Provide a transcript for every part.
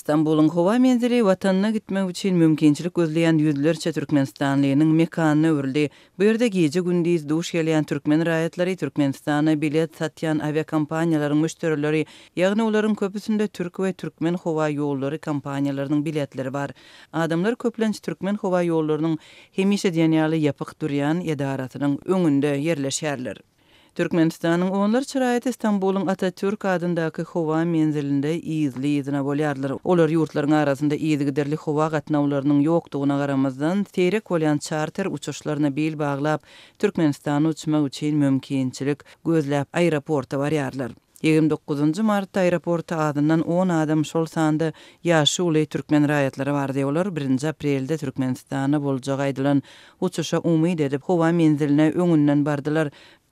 Stambulyň howa menzili Watanyna gitmek üçin mümkinçilik gözleýän ýüzlerçe türkmenistanlynyň mekanyna öwrüldi. Bu ýerde gije-gündiz duş gelýän türkmen raýatlary Türkmenistana bilet satýan awiakompaniýalaryň müşderileri, ýagny olaryň köpüsinde türk we türkmen howa ýollary kompaniýalarynyň biletleri bar. Adamlar köplenç türkmen howa ýollarynyň hemişe diýen ýaly ýapyk durýan edarasynyň öňünde ýerleşýärler. Türkmenistanyň onlarça raýaty Stambulyň Atatürk adyndaky howa menzilinde yzly-yzyna bolýarlar. Olar ýurtlaryň arasynda yzygiderli howa gatnawlarynyň ýokdugyna garamazdan, seýrek bolýan çarter uçuşlaryna bil baglap, Türkmenistana uçmak üçin mümkinçilik gözläp aeroporta barýarlar. 29 martda aeroportda azyndan on adam, şol sanda ýaşy uly türkmen raýatlary bardy. Olar birinji aprelde Türkmenistana boljagy aýdylan uçuşa umyt edip, howa menziline öňünden bardylar.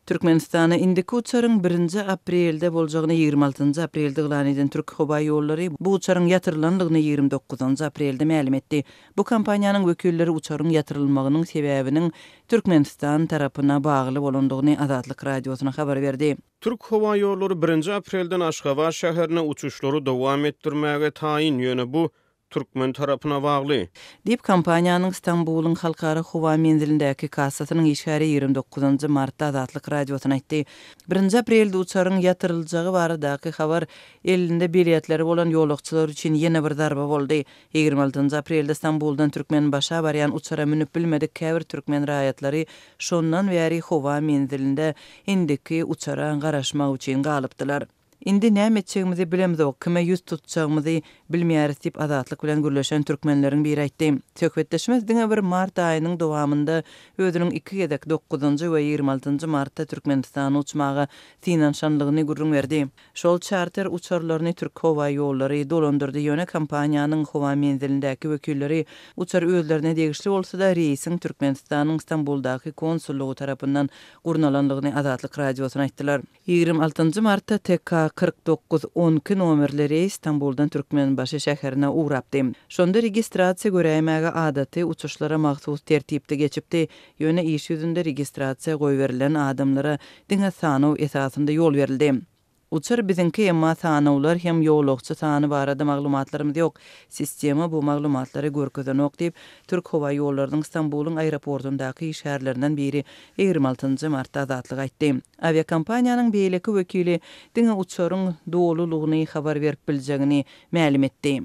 Türkmenistana indiki uçaryň birinji aprelde boljagyny 26 aprelde yglan eden Türkhowaýollary bu uçaryň ýatyrylandygyny 29 aprelde mälim etdi. Bu kompaniýanyň wekilleri uçaryň ýatyrylmagynyň sebäbiniň Türkmenistan tarapyna bagly bolandygyny Azatlyk Radiosyna habar berdi. Türk howa ýollary birinji aprelden Aşgabat şäherine uçuşlary dowam etdirmäge taýyn, ýöne bu türkmen tarapyna bagly. Diýip, kompaniýanyň Stambulyň halkara howa menzilindäki kassasynyň işgäri 29 martda Azatlyk Radiosyna aýtdy. Birinji aprelde uçaryň ýatyryljagy baradaky habar elinde biletleri bolan ýolagçylar üçin ýene bir zarba boldy. 26 aprelde Stambuldan Türkmenbaşa barýan uçara münüp bilmedik käbir türkmen raýatlary Şondan bäri howa menzilinde indiki uçara garaşmak üçin galypdylar. Indi näme etjegimizi bilemzok, kime ýüz tutjagymyzy bilmeýäris diýip, Azatlyk bilen gürleşen türkmenleriň biri aýtdy. Söhbetdeşimiz diňe bir mart aýynyň dowamynda özüniň iki gezek, dokuzynjy we 26 martda Türkmenistana uçmaga synanyşanlygyny gürrüň berdi. Şol çarter uçarlaryny Türkhowaýollary dolandyrdy, ýöne kompaniýanyň howa menzilindäki wekilleri uçar özlerine degişli bolsa-da, reýsiň Türkmenistanyň Stambuldaky konsullygy tarapyndan gurnalandygyny Azatlyk Radiosyna aýtdylar. 26 martda TK 49 12 nomerli reýs Stambuldan Türkmenbaşy şäherine ugrapdy. Şonda registrasiýa göräýmäge adaty uçuşlara mahsus tertipde geçipdi, Ýöne iş ýüzünde registrasiýa goýberilen adamlara diňe sanaw esasynda ýol berildi. Uçar biziňki, emma sanawlar hem ýolagçy sany barada maglumatlarymyz ýok. Sistema bu maglumatlary görkezenok diýip, Türkhowaýollarynyň Stambulyň aeroportundaky işgärlerinden biri 26 martda Azatlyga aýtdy. Awiakompaniýanyň beýleki wekili diňe uçaryň dolulygyny habar berip biljegini mälim etdi.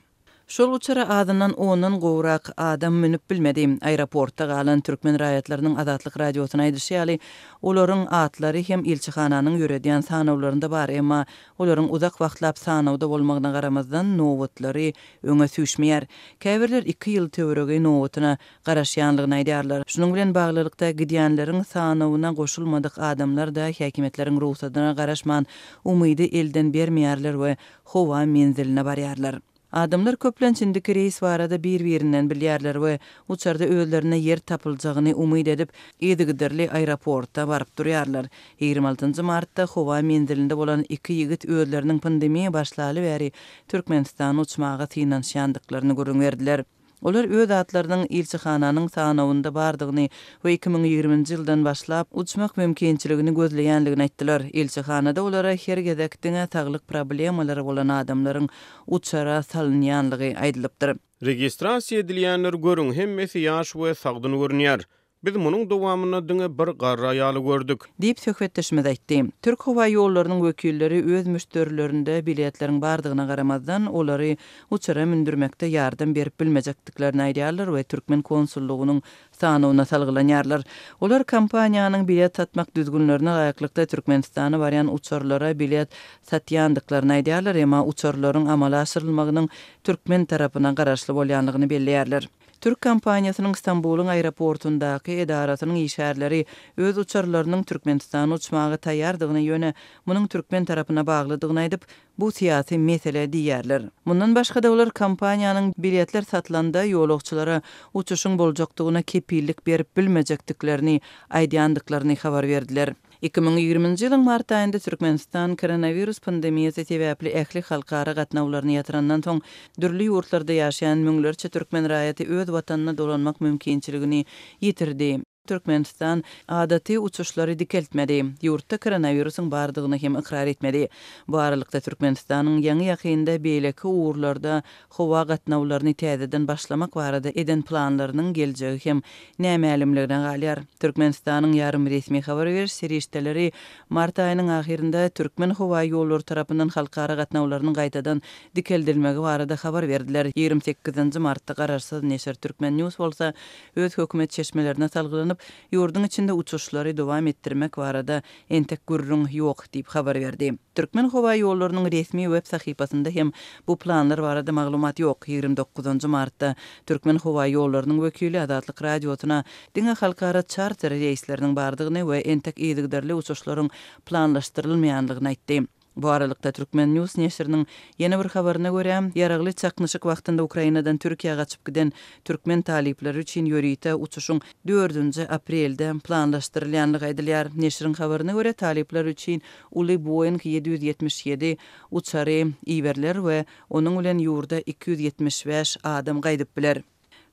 Şol uçara azyndan ondan gowrak adam münüp bilmedi. Aeroportda galan türkmen raýatlarynyň Azatlyk Radiosyna aýdyşy ýaly, olaryň atlary hem ilçihananyň ýöredýän sanawlarynda bar, emma olaryň uzak wagtlap sanawda bolmagyna garamazdan, nobatlary öňe süýşmeýär. Käbirler iki ýyl töweregi nobatyna garaşýanlygyny aýdýarlar. Şunuň bilen baglylykda, gidýänleriň sanawyna goşulmadyk adamlar-da häkimiýetleriň rugsadyna garaşman, umydy elden bermeýärler we howa menziline barýarlar. Adamlar köplenç indiki reýs barada bir-birinden bilýärler we uçarda özlerine ýer tapyljagyny umyt edip, yzygiderli aeroporta baryp durýarlar. 26 martda howa menzilinde bolan iki ýigit özleriniň pandemiýa başlaly bäri Türkmenistana uçmaga synanyşýandyklaryny gürrüň berdiler. Olar öz atlarynyň ilçihananyň sanawynda bardygyny we 2020-nji ýyldan başlap uçmak mümkinçiligini gözleýändigini aýtdylar. Ilçihanada olara her gezek diňe saglyk problemalary bolan adamlaryň uçara salynýanlygy aýdylypdyr. Registrasiýa edilýänleri görüň, hemmesi ýaş we sagdyn görünýär. Biz munuň dowamynda diňe bir garry aýaly gördük. Diýip, söhbetdeşimiz aýtdy. Türk howa ýollarynyň wekilleri öz müşderilerinde biletleriň bardygyna garamazdan, olary uçara mündürmekde ýardam berip bilmejekdiklerini aýdýarlar we türkmen konsullygynyň sanawyna salgylanýarlar. Olar kompaniýanyň bilet satmak düzgünlerine laýyklykda Türkmenistana barýan uçarlara bilet satýandyklaryny aýdýarlar, emma uçarlaryň amala aşyrylmagynyň türkmen tarapyna garaşly bolýanlygyny belleýärler. Türk kompaniýasynyň Stambulyň aeroportundaky edarasynyň işgärleri öz uçarlarynyň Türkmenistana uçmaga taýýardygyny, ýöne munuň türkmen tarapyna baglydygyny aýdyp, bu syýasy mesele diýýärler. Mundan başga-da olar kompaniýanyň biletler satylanda ýolagçylara uçuşyň boljakdygyna kepillik berip bilmejekdiklerini aýdýandyklaryny habar berdiler. 2020-nji ýylyň mart aýynda Türkmenistan koronawirus pandemiýasy sebäpli ähli halkara gatnawlaryny ýatyrandan soň, dürli ýurtlarda ýaşaýan müňlerçe türkmen raýaty öz watanyna dolanmak mümkinçiligini ýitirdi. Türkmenistan adaty uçuşlary dikeltmedi, ýurtda koronawirusyň bardygyny hem ykrar etmedi. Bu aralykda, Türkmenistanyň ýaňy-ýakynda beýleki ugurlarda howa gatnawlaryny täzeden başlamak barada eden planlarynyň geljegi hem nämälimligine galýar. Türkmenistanyň ýarym resmi habar beriş serişdeleri mart aýynyň ahyrynda Türkmenhowaýollary tarapyndan halkara gatnawlarynyň gaýtadan dikeldilmegi barada habar berdiler. 28 nji martda garaşsyz neşir Turkmen. News bolsa öz hökümet çeşmelerine salgylanyp, ýurduň içinde uçuşlary dowam etdirmek barada entek gürrüň ýok diýip habar berdi. Türkmenhowaýollarynyň resmi web sahypasynda hem bu planlar barada maglumat ýok. 29 njy martda Türkmenhowaýollarynyň wekili Azatlyk Radiosyna diňe halkara çarter reýsleriniň bardygyny we entek yzygiderli uçuşlaryň planlaşdyrylmaýanlygyny aýtdy. Bu aralykda, Turkmen. News neşiriniň ýene bir habaryna görä, ýaragly çaknyşyk wagtynda Ukrainadan Türkiýä gaçyp giden türkmen talyplary üçin ýörite uçuşyň dördünji aprelde planlaşdyrylýanlygy aýdylýar. Neşiriň habaryna görä, talyplar üçin uly Boeing 777 uçary iberiler we onuň bilen ýurda 275 adam gaýdyp biler.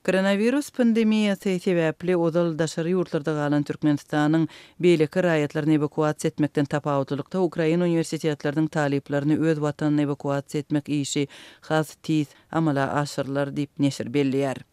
Koronawirus pandemiýasy sebäpli ozal daşary ýurtlarda galan Türkmenistanyň beýleki raýatlaryny ewakuasiýa etmekden tapawutlylykda, ukrain uniwersitetleriniň talyplaryny öz watanyna ewakuasiýa etmek işi has tiz amala aşyrylar diýip, neşir belleýär.